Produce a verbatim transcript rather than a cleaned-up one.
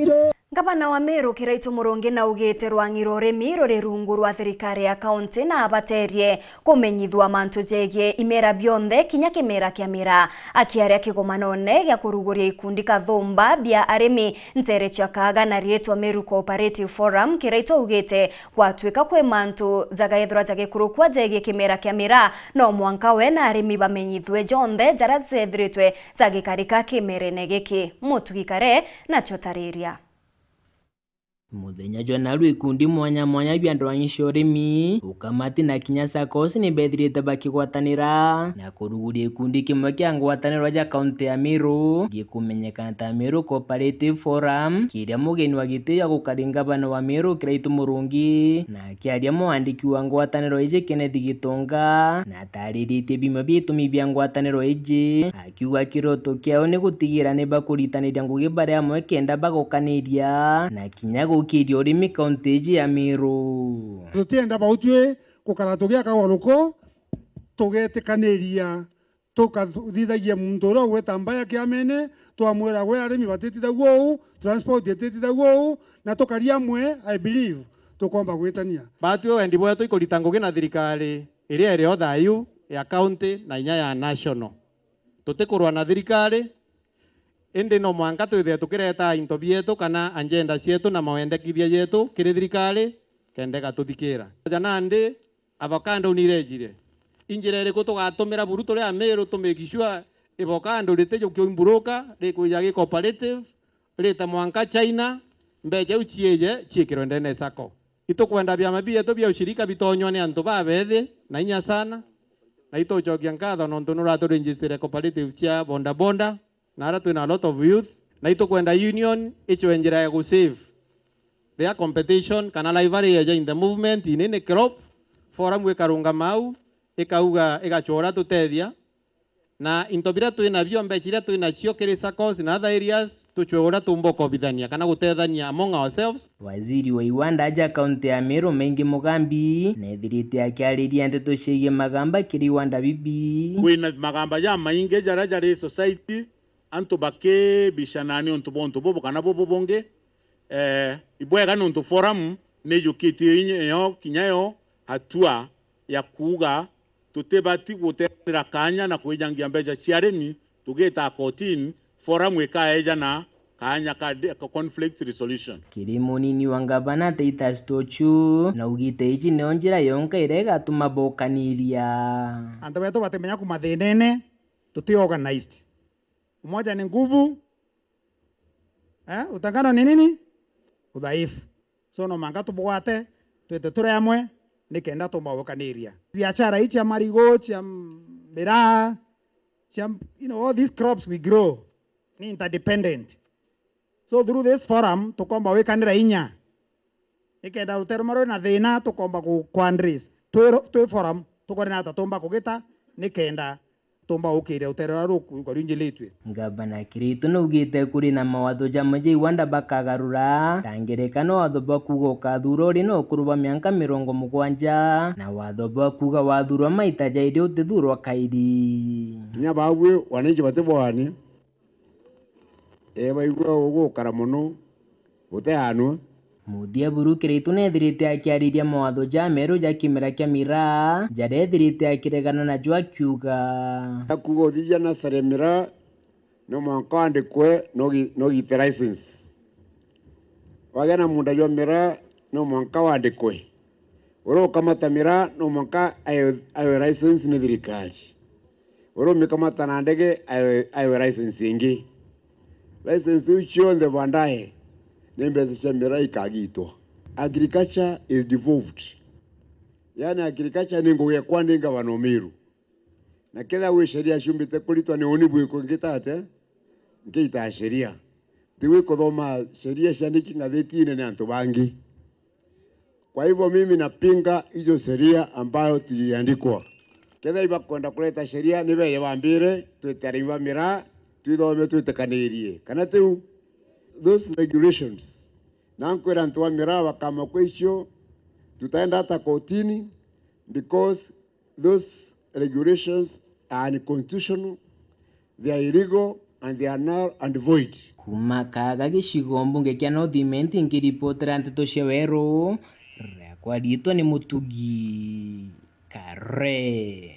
Ngavana wa Meru Kiraitu Murungi naugite rwang'i rwa urimi ruri rungu rwa thirikari ya kaunti na abaterie kumenyithua mantu jegie imera bionthe kinya kimera kia miraa. Akiaria kigomanone gia kuruguria ikundi kathumba bia arimi ntere cia Kaaga na riitwa Meru Cooperative Forum, Kiraitu augite gwatuika kwi mantu jagaethirwa jagikurukua jegie kimera kia miraa, no mwanka we na arimi bamenyithue jonthe jaria jethiritwe jagikarika kimerene giki. Mutugi Kare nacio tariria. Muthenya jwa naru ikundi mwanya mwanya bia ndwang'i cia urimi, ukamati na kinya saccos ni bethirite bakigwatanira na kuruguria ikundi kimwe kia ngwataniro ja kaunti ya Meru gikumenyekana ta Meru Cooperative Forum, kiria mugeni wa giti ya gukari ngavana wa Meru Kiraitu Murungi na akiaria mwandiki wa ngwataniro iji Kenneth Gitonga na atariritie bimwe bia itumi bia ngwataniro iji, akiuga kiroto kiao ni gutigira ni bakuritaniria ngugi bari amwe kenda bagokaniria na kinya gukiria urimi kaunti iji ya Meru. Tutienda bau twi gukara tugiaka ugaruko, tugetikaniria, tukathithagia muntu uria ugwita mbaya kiamene, twamwira gwe arimi batitithagua uu, transport ititithagua uu, na tukari amwe, I believe, tukomba gwitania. Batwi wendi bwetu ikurita ngugi na thirikari iria iri o thayu ya county na inya ya national. Tutikurwa na thirikari, indi no mwanka twithire tukireta into bietu kana agenda cietu na mawendekithia jetu kiri thirikari, kenda igatuthikira. Ja nandi, avocado ni irejire. I njira iriku tugatumira buru turi Amiru to make sure avocado ritijukia imburuka, rikwija gi cooperative, rita mwanka China, mbeca iu ciije ciikirwe ndene ya sacco? Itukwenda biama bietu bia ushirika bitonywa ni antu babethi na inya sana, na itucokia nkatho nontu nuraturegister cooperatives cia bodaboda, na aria twina a lot of youth, na itukwenda union icwe njira ya gu save their competition kana livelihood in the movement in any crop. Forum ikarungama au, ikauga, igacua uria tutethia, na into biria twinabio, mbeca iria twinacio kiri saccos na other areas, tucwe uria tumba ukobithania kana gutethania among ourselves. Waziri wa iwanda aja kaunti ya Meru Maingi Mugambi neethirite akiariria nteto ciegie magamba kiri iwanda bibi. Kwina magamba jamaingi jaria jari society, antu bakibicana ni untu bwa untu bubu kana bubu bungi. Eh, ibwega niuntu forum nijukitie inya yo, kinya yo hatua ya kuuga tutibati guteanira kaanya na kwijangia mbeca cia arimi, tugita kotini, forum ikaejana kaanya ka de-, ka conflict resolution. Kiri munini wa ngavana Titus Tochu, na ugite iji nio njira yonka iria igatuma bokaniria. Antu betu batimenya kuma thinene, tuti organized. Umoja ni nguvu, eh, utengano ni nini? Udhaifu. So no mwanka tubugwate, twite turi amwe, nikenda tumba gwikaniria. Biashara ii cia marigu, cia miraa, cia, you know, all these crops we grow, ni interdependent. So through this forum, tukomba gwikanira inya. Nikenda rutere rumwe rwina thina, tukomba ku-, ku address. Twi ro-, twi forum, tukore na ata tumba kugita, nikenda tumba gukiria rutere ruria ruku-, ruinjilitue. Ngavana Kiraitu naugite kuri na mawatho jamwe ja iwanda bakagarura, ta ngerekano watho bwa kuuga ukathurwa uri na ukuru bwa mianka mirongo mugwanja, na watho bwa kuuga wathurwa maita jairi utithurwa kairi. Kinya baabui wananchi batibwani, ee, baigua ugukara mono, guteanua. Muthia buru Kiraitu neethirite akiariria mawatho jameru ja kimera kia miraa, jaria eethirite akiregana najo akiuga, akuuga uthithia nasari ya miraa, no mwanka wandikwe, no gi-, no giite license. Wagia na munda jwa miraa, no mwanka wandikwe. Uria ukamata miraa, no mwanka aewe, aewe license ni thirikari. Uria umikamata na ndege, aewe, aewe license ingi. License iu cionthe baadaye ni mbeca cia miraa ikagitwa. Agriculture is devolved. Yaani agriculture ni ngugi ekwa ni ngavana Umiru. Na kethira gwi sheria ciumbite kuritwa ni uni bwiko ngitate, nkiita sheria. Ti wi kuthoma sheria ciandiki ngathitine ni antu bangi. Kwa hivyo mimi napinga hizo sheria ambayo tuliandikwa. Kethira ibakwenda kuleta sheria, ni beje bambire, twite arimi ba miraa, twithome twitikanirie. Kana tiu? Those regulations. Na nkwira antu ba miraa bakama kwa icio, tutaenda hata kotini, because those regulations are unconstitutional, they are illegal and they are null and void. Kuuma Kaaga gicigo mbunge kia North Imenti nkiripotera nteto cia weru, riakwa riitwa ni Mutugi Kare.